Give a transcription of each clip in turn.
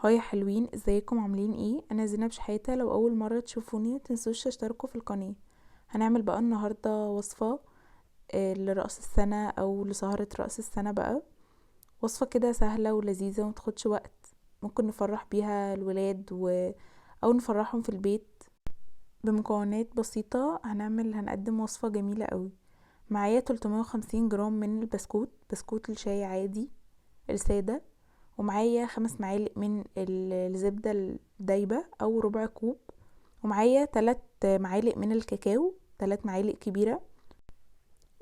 Hi يا حلوين، ازيكم؟ عاملين ايه؟ انا زينب شحاته. لو اول مرة تشوفوني متنسوش تشتركوا في القناة. هنعمل بقى النهارده وصفه لرأس السنة او لسهره رأس السنة. بقى وصفه كده سهلة ولذيذه ومتاخدش وقت، ممكن نفرح بيها الولاد او نفرحهم في البيت بمكونات بسيطة. هنقدم وصفه جميلة قوي. معايا 350 جرام من البسكوت، بسكوت الشاي عادي السادة، ومعايا 5 معالق من الزبدة الدايبة او ربع كوب، ومعايا 3 معالق من الكاكاو، 3 معالق كبيرة،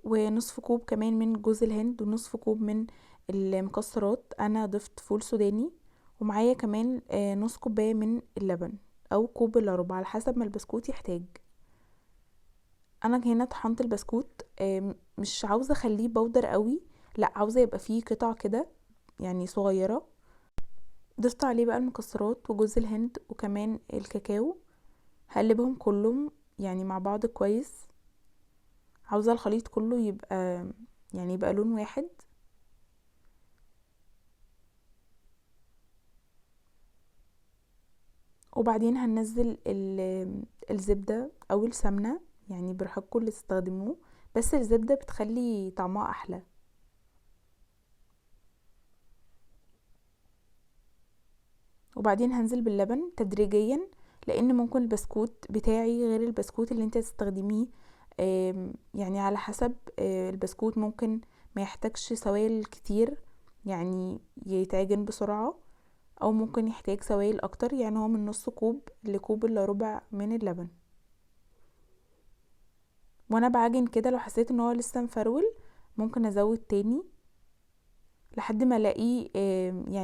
ونصف كوب كمان من جوز الهند، ونصف كوب من المكسرات. انا ضفت فول سوداني، ومعايا كمان نص كوباية من اللبن او كوب الا ربع على حسب ما البسكوت يحتاج. انا هنا طحنت البسكوت، مش عاوزة اخليه بودر قوي، لا عاوزة يبقى فيه قطع كده صغيرة. ضفت عليه بقى المكسرات وجوز الهند وكمان الكاكاو، هقلبهم كلهم مع بعض كويس. عاوزة الخليط كله يبقى لون واحد. وبعدين هننزل الزبدة او السمنة، براحتكم اللي تستخدموه، بس الزبدة بتخلي طعمها احلى. وبعدين هنزل باللبن تدريجيا، لان ممكن البسكوت بتاعي غير البسكوت اللي انت تستخدميه، على حسب، البسكوت ممكن ما يحتاجش سوائل كتير، يتعجن بسرعة، او ممكن يحتاج سوائل اكتر. هو من نص كوب لكوب الا ربع من اللبن. وانا بعجن كده لو حسيت ان هو لسه مفرول ممكن ازود تاني لحد ما الاقيه،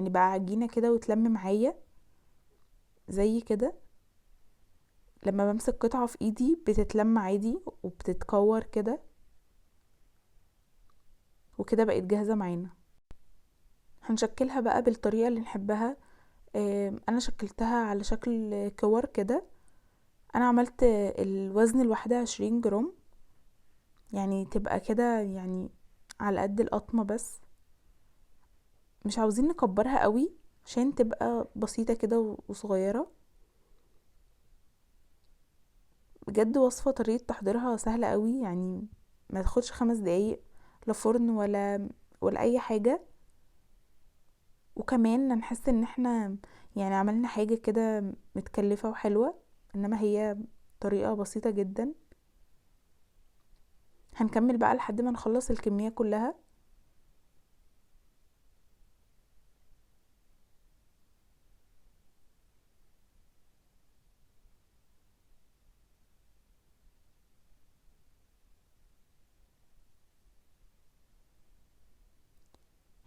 بقى عجينة كده وتلم معايا زي كده. لما بمسك قطعة في ايدي بتتلم عادي وبتتكور كده، وكده بقت جاهزة معانا. هنشكلها بقى بالطريقة اللي نحبها. انا شكلتها على شكل كور كده. انا عملت الوزن الواحدة 20 جرام، تبقى كده على قد القطمة بس، مش عاوزين نكبرها قوي عشان تبقى بسيطة كده وصغيرة. بجد وصفة طريقة تحضيرها سهلة قوي، ما تاخدش 5 دقايق، لا فرن ولا اي حاجة. وكمان نحس ان احنا عملنا حاجة كده متكلفة وحلوة، انما هي طريقة بسيطة جدا. هنكمل بقى لحد ما نخلص الكمية كلها.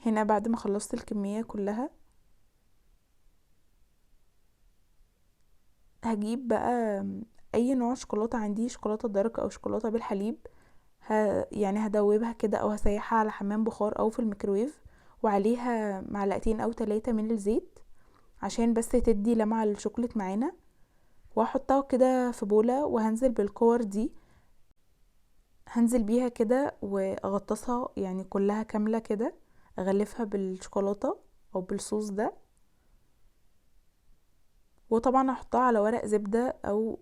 هنا بعد ما خلصت الكمية كلها هجيب بقى اي نوع شوكولاتة عندي، شوكولاتة دارك او شوكولاتة بالحليب، هدوبها كده او هسيحها على حمام بخار او في الميكرويف، وعليها معلقتين او 3 من الزيت عشان بس تدي لمعة للشوكولاتة معانا. واحطها كده في بولة وهنزل بالكور دي، هنزل بيها كده واغطسها كلها كاملة كده، اغلفها بالشوكولاتة او بالصوص ده. وطبعا هحطها على ورق زبدة او،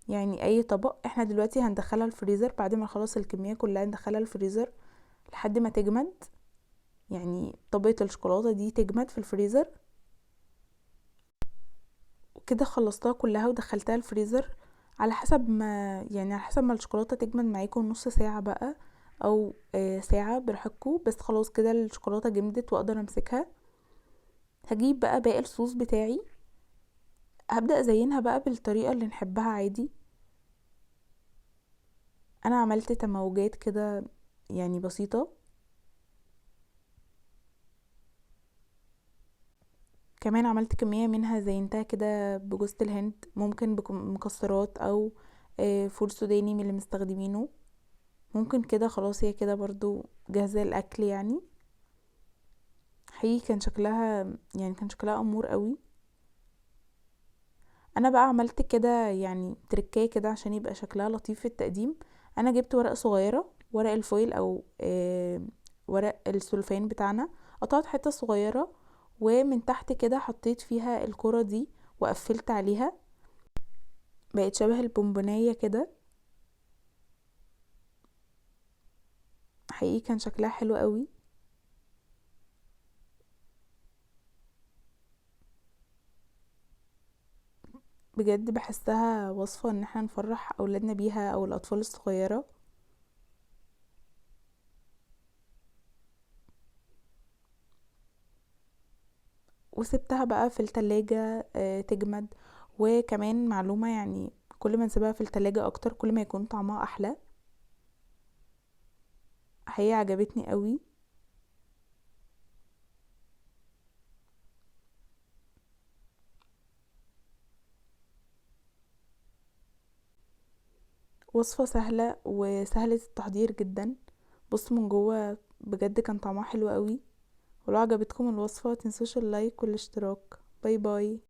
اي طبق. احنا دلوقتي هندخلها الفريزر بعد ما نخلص الكمية كلها، ندخلها الفريزر لحد ما تجمد، طبقة الشوكولاتة دي تجمد في الفريزر. وكده خلصتها كلها ودخلتها الفريزر على حسب ما الشوكولاتة تجمد معاكم، نص ساعة بقى او، ساعة براحتكم. بس خلاص كده الشوكولاتة جمدت واقدر امسكها. هجيب بقى باقي الصوص بتاعي، هبدأ ازينها بقى بالطريقة اللي نحبها عادي. انا عملت تموجات كده بسيطة. كمان عملت كمية منها زينتها كده بجوزة الهند، ممكن بمكسرات او، فول سوداني من اللي مستخدمينه. ممكن كده خلاص هي كده برضو جاهزة للأكل. حقيقي كان شكلها أمور قوي. انا بقى عملت كده تركايه كده عشان يبقى شكلها لطيف في التقديم. انا جبت ورقة صغيرة، ورق الفويل او، ورق السلوفان بتاعنا، قطعت حتة صغيرة ومن تحت كده حطيت فيها الكرة دي وقفلت عليها، بقت شبه البونبوناية كده. حقيقي كان شكلها حلو قوي. بجد بحسها وصفة ان احنا نفرح اولادنا بيها او الاطفال الصغيرة. وسبتها بقى في التلاجة، تجمد. وكمان معلومة، كل ما نسيبها في التلاجة اكتر كل ما يكون طعمها احلى. حقيقة عجبتني قوي. وصفة سهلة وسهلة التحضير جدا. بصوا من جوه بجد كان طعمها حلو قوي. ولو عجبتكم الوصفة متنسوش ال like والاشتراك. bye bye.